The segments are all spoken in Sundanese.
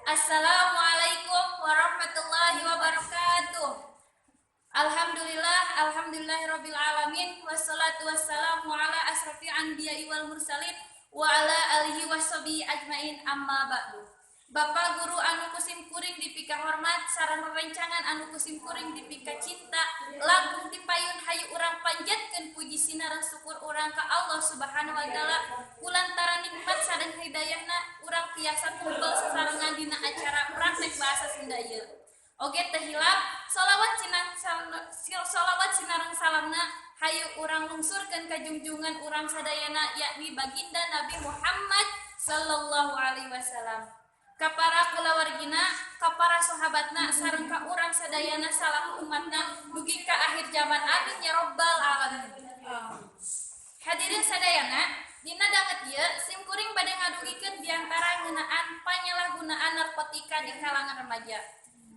Assalamualaikum warahmatullahi wabarakatuh. Alhamdulillah, alhamdulillahirabbil alamin, wassalatu wassalamu ala asrafil anbiya'i wal mursalin wa ala alihi washabihi ajmain, amma ba'du. Bapak guru anu ku sim kuring dipika hormat sareng rerencangan anu ku sim kuring dipika cinta, langkung dipayun hayu urang panjatkeun puji sinareng syukur urang ka Allah Subhanahu wa Taala kulantaran nikmat sareng hidayahna urang tiasa kumpul sasarengan dina acara praktek bahasa Sunda ieu. Oge teu hilap sholawat sinareng salamna hayu urang lungsurkeun ka junjungan urang sadayana, yakni baginda Nabi Muhammad sallallahu alaihi wasallam, ka para kulawargina, ka para sahabatna, sareng ka urang sadayana salaku umatna dugi ka akhir zaman, amin ya robbal alamin. Hadirin sadayana, dina danget ieu sim kuring bade ngadugikeun diantara ngeunaan penyalahgunaan narkotika di kalangan remaja.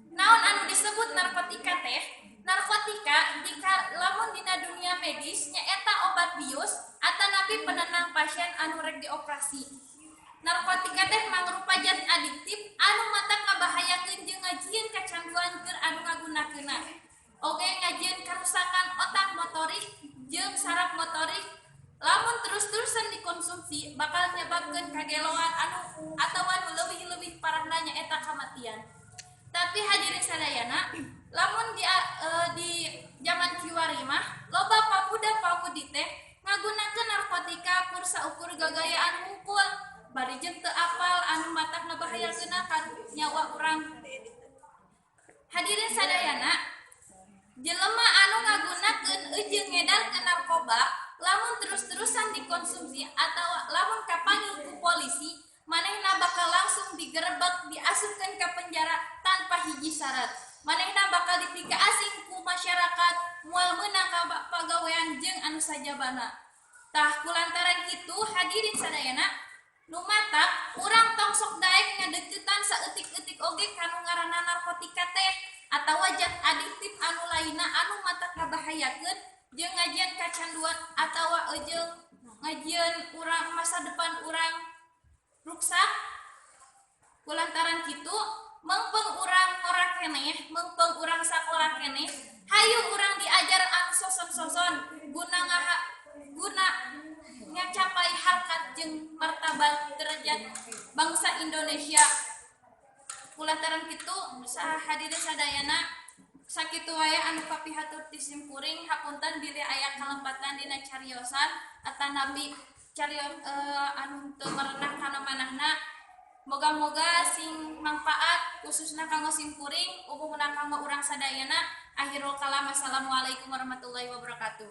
Naon anu disebut narkotika teh? Narkotika di lamun dina dunia medis nyaeta obat bius atanapi penenang pasien anu rek dioperasi. Narkotika teh mangrupa zat adiktif anu matak ngabahayakeun jeung ngajieun kacanduan keur anu ngagunakeunna. Oge ngajieun karusakan otak motorik jeung saraf motorik. Lamun terus-terusan dikonsumsi bakal nyebabkeun kageloan anu atawa nu leuwih-leuwih parahna nyaeta kamatian. Tapi hadirin sadayana, lamun di zaman kiwari mah loba pamuda pamudi teh ngagunakeun narkotika kur saukur gagayaan hungkul bari jeung teu apal anu matak ngabahayakeunna ka nyawa urang. Hadirin sadayana, jelema anu ngagunakeun jeung ngedarkeun narkoba lamun terus-terusan dikonsumsi atau lamun kapanggih ku polisi, manehna bakal langsung digerebek, diasupkeun ka penjara tanpa hiji syarat. Manehna bakal dipika asing ku masyarakat, moal meunang ka pagawean jeung anu sajabana. Tah, kulantaran kitu, hadirin sadayana, nu matak urang tong sok daek ngadeukeutan saeutik-eutik oge kanu ngaranna narkotika teh atawa zat adiktif anu lainna anu matak ngabahayakeun jeung ngajieun kacanduan atawa jeung ngajieun urang masa depan urang ruksak. Kulantaran kitu, meungpeung urang ngora keneh, meungpeung urang sakola keneh, hayu urang diajar anu soson-soson guna ngaha guna ngacapai harkat jeung martabat derajat bangsa Indonesia. Kulantaran kitu, hadirin sadayana, sakitu wae anu kapihatur ti simkuring. Hapunten bilih aya kalempatan dina cariosan atanapi carios anu teu merenah kana manahna. Moga-moga sing manfaat, khususna kanggo simkuring, umumna kanggo urang sadayana. Akhirul kalam, assalamualaikum warahmatullahi wabarakatuh.